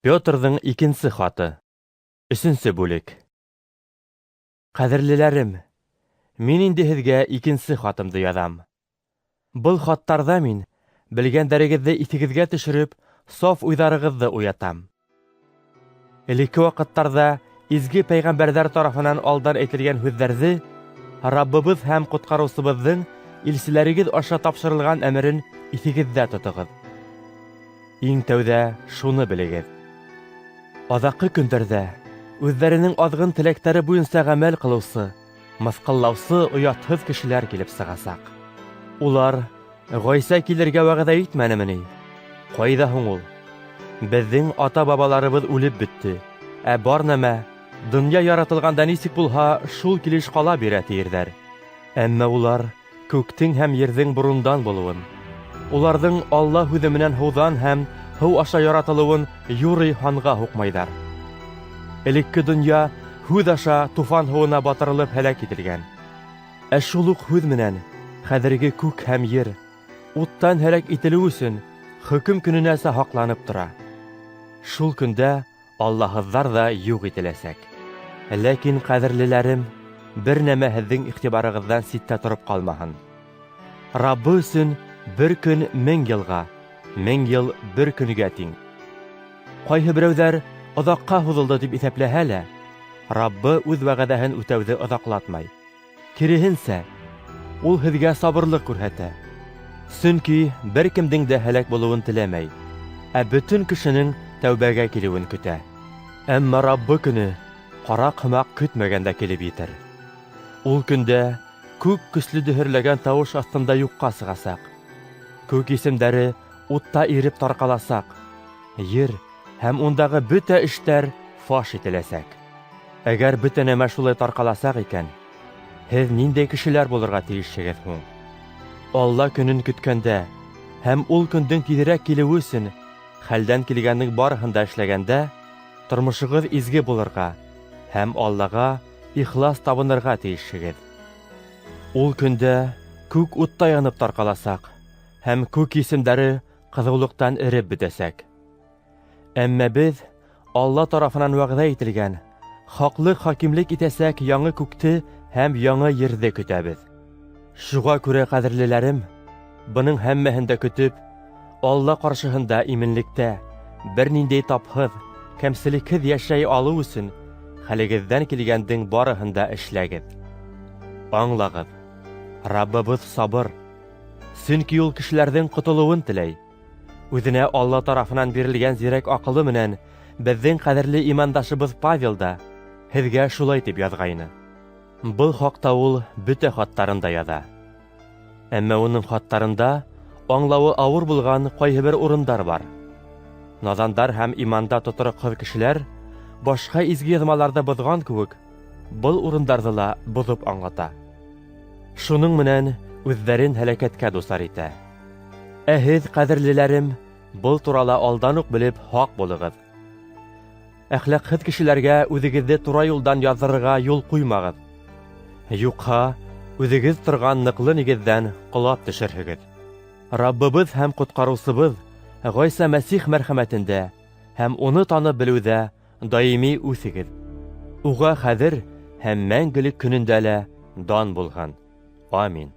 Петрҙың икенсе хаты. Өсөнсө бүлек. Ҡәҙерлеләрем, мин инде һеҙгә икенсе хатымды яҙам. Был хаттарҙа мин белгәндәрегеҙҙе иҫегеҙгә төшөрөп, саф уйҙарығыҙҙы уятам. Элекке ваҡыттарҙа изге пәйғәмбәрҙәр тарафынан алдан әйтелгән һүҙҙәрҙе, Раббыбыҙ һәм Ҡотҡарыусыбыҙҙың илселәрегеҙ аша тапшырылған әмерен иҫегеҙҙә тотоғоҙ. Иң тәүҙә шуны белегеҙ: аҙаҡҡы көндәрҙә үҙҙәренең аҙғын теләктәре буйынса ғәмәл ҡылыусы, мыҫҡыллаусы оятһыҙ кешеләр килеп сығасаҡ. Улар: "Ғайса килергә вәғәҙә итмәнеме ни? Ҡайҙа һуң ул? Беҙҙең ата-бабаларыбыҙ үлеп бөттө, ә бар нәмә донъя яратылғанда нисек булһа, шул килеш ҡала бирә", — тиерҙәр. Әммә улар күктең һәм ерҙең борондан булыуын, уларҙың Алла һүҙе менән һыуҙан һәм һыу аша яратылыуын юрый һанға һуҡмайҙар. Элекке донъя һүҙ аша туфан һыуына батырылып һәләк ителгән. Ә шул уҡ һүҙ менән хәҙерге күк һәм ер уттан һәләк ителеү өсөн хөкөм көнөнәсә һаҡланып тора. Шул көндә аллаһыҙҙар ҙа юҡ ителәсәк. Ләкин, ҡәҙерлеләрем, бер нәмә һеҙҙең иғтибарығыҙҙан ситтә тороп ҡалмаһын. Раббы өсөн бер көн 1000 йылға, 1000 йыл бер көнгә тиң. Ҡайһы берәүҙәр оҙаҡҡа һуҙылды тип иҫәпләһә лә, Раббы үҙ вәғәҙәһен үтәүҙе оҙаҡлатмай. Киреһенсә, ул һеҙгә сабырлыҡ күрһәтә. Сөнки бер кемдең дә һәләк булыуын теләмәй, ә бөтөн кешенең тәүбәгә килеүен көтә. Әммә Раббы көнө ҡараҡ һымаҡ көтмәгәндә килеп етер. Ул көндә күк көслө дөһөрләгән тауыш аҫтында юҡҡа сығасаҡ. Күк исемдәре утта иреп тарҡаласаҡ. Ер һәм ундағы бөтә эштәр фаш ителәсәк. Әгәр бөтә нәмә шулай тарҡаласаҡ икән, һеҙ ниндәй кешеләр булырға тейешһегеҙ һуң? Алла көнөн көткәндә һәм ул көндөң тиҙерәк килеүе өсөн хәлдән килгәндең барыһын да эшләгәндә, тормошоғоҙ изге булырға һәм Аллаға ихлас табынырға тейешһегеҙ. Ул көндә күк утта янып тарҡаласаҡ һәм күк исемдәре ҡыҙыулыҡтан эреп бөтәсәк. Әммә беҙ Алла тарафынан вәғәҙә ителгән, хаҡлыҡ хакимлек итәсәк яңы күкте һәм яңы ерҙе көтәбеҙ. Шуға күрә, ҡәҙерлеләрем, бының һәммәһен дә көтөп, Алла ҡаршыһында именлектә, бер ниндәй тапһыҙ, кәмселекһеҙ йәшәй алыу өсөн хәлегеҙҙән килгәндең барыһын да эшләгеҙ. Аңлағыҙ, Раббыбыҙ сабыр, сөнки ул кешеләрҙең ҡотолоуын теләй. Үҙенә Алла тарафынан бирелгән зирәк аҡылы менән беҙҙең ҡәҙерле имандашыбыҙ Павел да һеҙгә шулай тип яҙғайны. Был хаҡта ул бөтә хаттарында яҙа. Әммә уның хаттарында аңлауы ауыр булған ҡайһы бер урындар бар. Наҙандар һәм иманда тотороҡһоҙ кешеләр башҡа изге яҙмаларҙы боҙған кеүек, был урындарҙы ла боҙоп аңлата. Шуның менән үҙҙәрен һәләкәткә дусар итә. Ә һеҙ, ҡәҙерлеләрем, был турала алдан уҡ белеп һаҡ булығыҙ. Әхлаҡһыҙ кешеләргә үҙегеҙҙе тура юлдан яҙҙырырға юл ҡуймағыҙ. Юҡһа, үҙегеҙ торған ныҡлы нигеҙҙән ҡолап төшөрһөгөҙ. Раббыбыҙ һәм Ҡотҡарыусыбыҙ Ғайса Мәсих мәрхәмәтендә һәм уны танып белеүҙә даими үҫегеҙ. Уға хәҙер һәм мәңгелек көнөндә лә дан булһын. Амин.